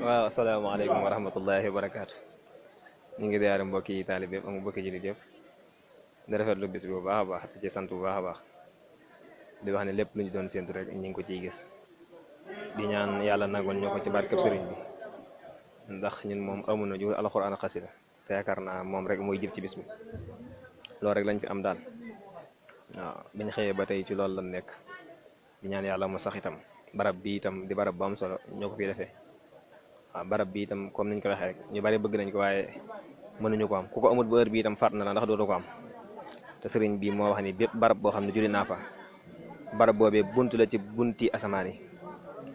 waaw asalaamaaleykum wa rahmatullahi wa barakaatu. ñu ngi ziare mbokki taalib yëpp ak mbokki jullit yëpp di rafetlu bis bi bu baax a baax te ci sant bu baax a baax di wax ne lépp lu ñu doon séntu rek ñu ngi ko ciy gis di ñaan yàlla nangul ñu ko ci barkeb sëriñ bi ndax ñun moom amuñu ju alxuraan ak xasida te yaakaar naa moom rek mooy jib ci bis bi loolu rek lañ fi am daal waaw biñ xëyee ba tey ci loolu lañ nekk di ñaan yàlla mu sax itam barab bi itam di barab bu am solo ñoo ko fi defee. waaw barab bi itam comme niñ ko waxee rek ñu bari bëgg nañ ko waaye mënuñu ko am ku ko amut ba heure bi itam faat na la ndax dootu ko am te sëriñ bi moo wax ni bépp barab boo xam ne julli naa fa barab boobee bunt la ci bunti asamaan yi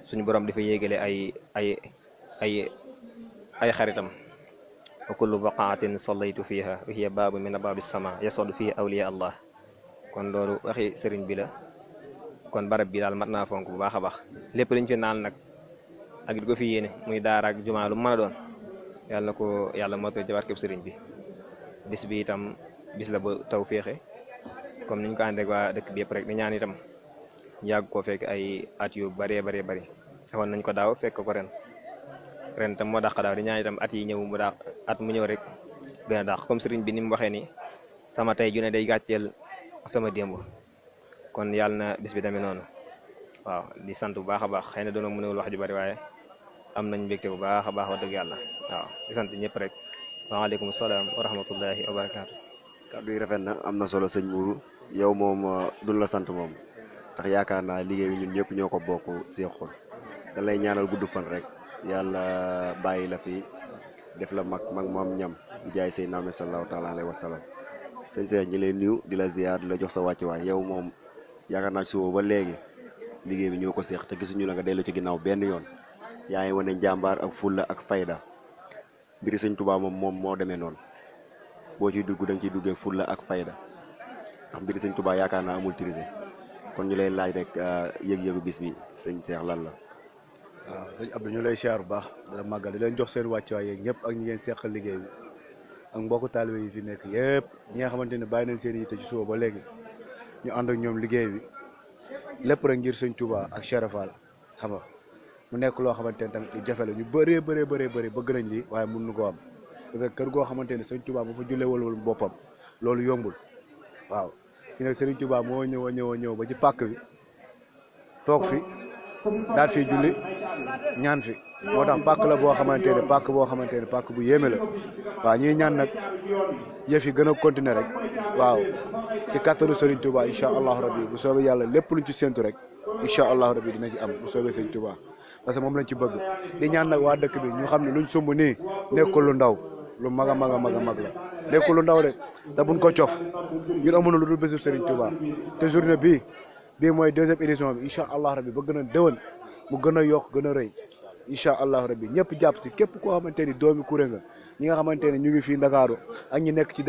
suñu borom dafa yéegale ay xaritam wa kullu baqaatin sallaytu fiha wa hiya baabu min abaabi sama yasadu fihi awliya allah kon loolu waxi sëriñ bi la kon barab bi daal mat naa fonk bu baax a baax lépp liñ fi naan nag ak di ko fi yéene muy daara ak jumaa lu mën a doon yàlla na ko yàlla mottali ci barkeb sëriñ bi bis bi itam bis la ba taw féexe comme niñ ko ànd ak waa dëkk bi yëpp rek di ñaan itam yàgg koo fekk ay at yu bëree bari defoon nañ ko daaw fekk ko ren tam moo dàq daaw di ñaan itam at yi ñëw mu dàq at mu ñëw rek gën a dàq comme sëriñ bi ni mu waxee ni sama tey ju ne day gàcceel sama démb kon yàlla na bis bi demee noonu waaw di sant bu baax a baax xëy na doona mënewul wax ju bari waaye am nañ mbégte bu baax a baax wax dëgg yàlla waaw di sant ñëpp rek waaleykum salaam wa rahmatullahi wa barakaatu. kàddu yi rafet na am na solo sëñ Mourou yow moom duñ la sant moom ndax yaakaar naa liggéey bi ñun ñëpp ñoo ko bokk seexul da lay ñaanal gudd fan rek yàlla bàyyi la fi def la mag moom ñam di jaay Seydina Muhammad sallallahu taala alayhi wa sallam sëñ Seex ñi lay nuyu di la ziar di la jox sa wàccuwaay yow moom yaakaar naa suba ba léegi liggéey bi ñoo ko seex te gisuñu la nga dellu ci ginnaaw benn yoon yaa ngi wane njàmbaar ak fulla ak fayda mbiri sëñ Tuubaa moom moo demee noonu boo ciy dugg da nga ciy duggee fulla ak fayda ndax mbiri sëñ Tuubaa yaakaar naa amul tirise kon ñu lay laaj rek yëg-yëgu bis bi sëñ Seex lan la. waaw sëñ Abdou ñu lay siyaar bu baax dala màggal di leen jox seen wàccuwaay yeeg ñëpp ak ñi ngeen seqal liggéey bi ak mbokku taalibe yi fi nekk yëpp ñi nga xamante ne bàyyi nañ seen yitte ci suba ba léegi ñu ànd ak ñoom liggéey bi lépp rek ngir sëñ Touba ak Cheikh Fall xam nga mu nekk loo xamante ne tamit lu jafe la ñu bëree bëgg nañ lii waaye mënuñu ko am parce que kër goo xamante ne sëñ Touba bu fa jullee wala boppam loolu yombul waaw fi nag sëriñ Touba moo ñëw ba ci pàkk bi toog fi daal fii julli ñaan fi moo tax pàkk la boo xamante ne pàkk bu yéeme la waaw ñuy ñaan nag yëf yi gën a continuer rek waaw ci kattanu Serigne Touba incha allahu rabbi bu soobee yàlla lépp luñ ci séntu rek incha allahu rabbi dina ci am bu soobee Serigne Touba parce que moom lañ ci bëgg di ñaan nag waa dëkk bi ñu xam ne luñ sumb nii nekkul lu ndaw lu mag a mag la nekkul lu ndaw rek te buñ ko cof ñun amuñu lu dul bésub Serigne Touba te journée bii mooy 2e édition bi incha allah rabbi ba gën a déwén mu gën a yokk gën a rëy incha allah rabbi ñëpp jàpp ci képp koo xamante ni doomi Kuré nga ñi nga xamante ne ñu ngi fii Ndakaaru ak ñi nekk ci